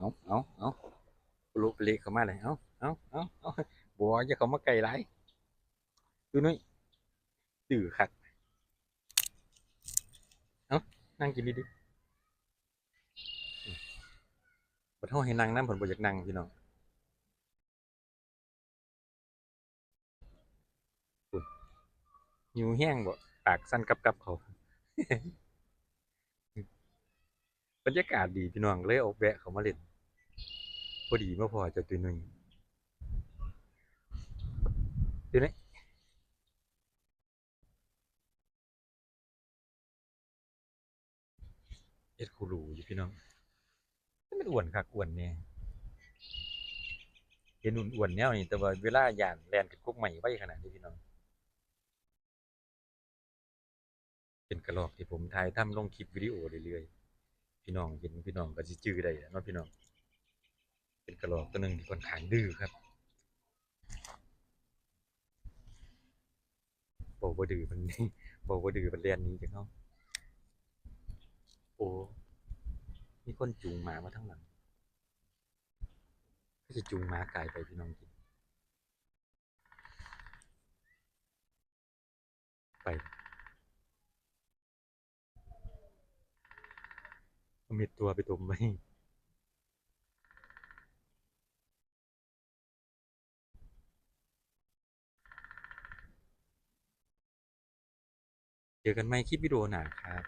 ເອົາ ເອົາ ເອົາ ໂປະເລະເຂົ້າມາເລີຍ ເອົາ ເອົາ ເອົາ ເອົາ ບໍ່ ຢ່າເຂົ້າມາໃກ້ຫຼາຍ ຕຸ້ຍນຸ້ຍ ດື້ຄັກ ເອົາ ນັ່ງກິນດີໆ ບັດເຮົາໃຫ້ນັ່ງນຳ ເພິ່ນບໍ່ຢາກນັ່ງ ພີ່ນ້ອງ. ຫິວແຮງບໍ ປາກສັ່ນກັບໆ ເຂົ້າ ບັນຍາກາດດີພີ່ນ້ອງ ເລີຍອອກແວະເຂົ້າມາຫຼິ້ນ ພໍດີມາພໍ້ເຈົ້າຕຸ້ຍນຸ້ຍ ຕຸ້ຍນຸ້ຍ. ເຮັດຄູລູຢູ່ພີ່ນ້ອງ ມັນອ້ວນຄັກອ້ວນແນ່ ເຫັນອ້ວນໆ ແນວນີ້ ແຕ່ວ່າເວລາຢ້ານແລ່ນຂຶ້ນກົກໄມ້ໄວຂະໜາດນີ້ພີ່ນ້ອງ. ເປັນກະລອກທີ່ຜົມຖ່າຍທຳລົງຄລິບວິດີໂອເລື້ອຍໆ ພີ່ນ້ອງເຫັນ ພີ່ນ້ອງກໍຊິຈື່ໄດ້ແຫຼະເນາະພີ່ນ້ອງ. ເປັນກະລອກຕົວໜຶ່ງທີ່ຂ້ອນຂ້າງດື້ຄັກ. ເວົ້າບໍ່ດື້ມັນ ເວົ້າບໍ່ດື້ມັນແລ່ນໜີຈາກເຮົາ. ໂອ້ ມີຄົນຈູງໝາມາທາງຫຼັງ ຄືຊິຈູງໝາກາຍໄປ ພີ່ນ້ອງ ໄປ ເອົາເມັດຖົ່ວໄປຕົ້ມໄວ້. ເຈີກັນໃໝ່ຄລິບວິດີໂອໜ້າຄັບ.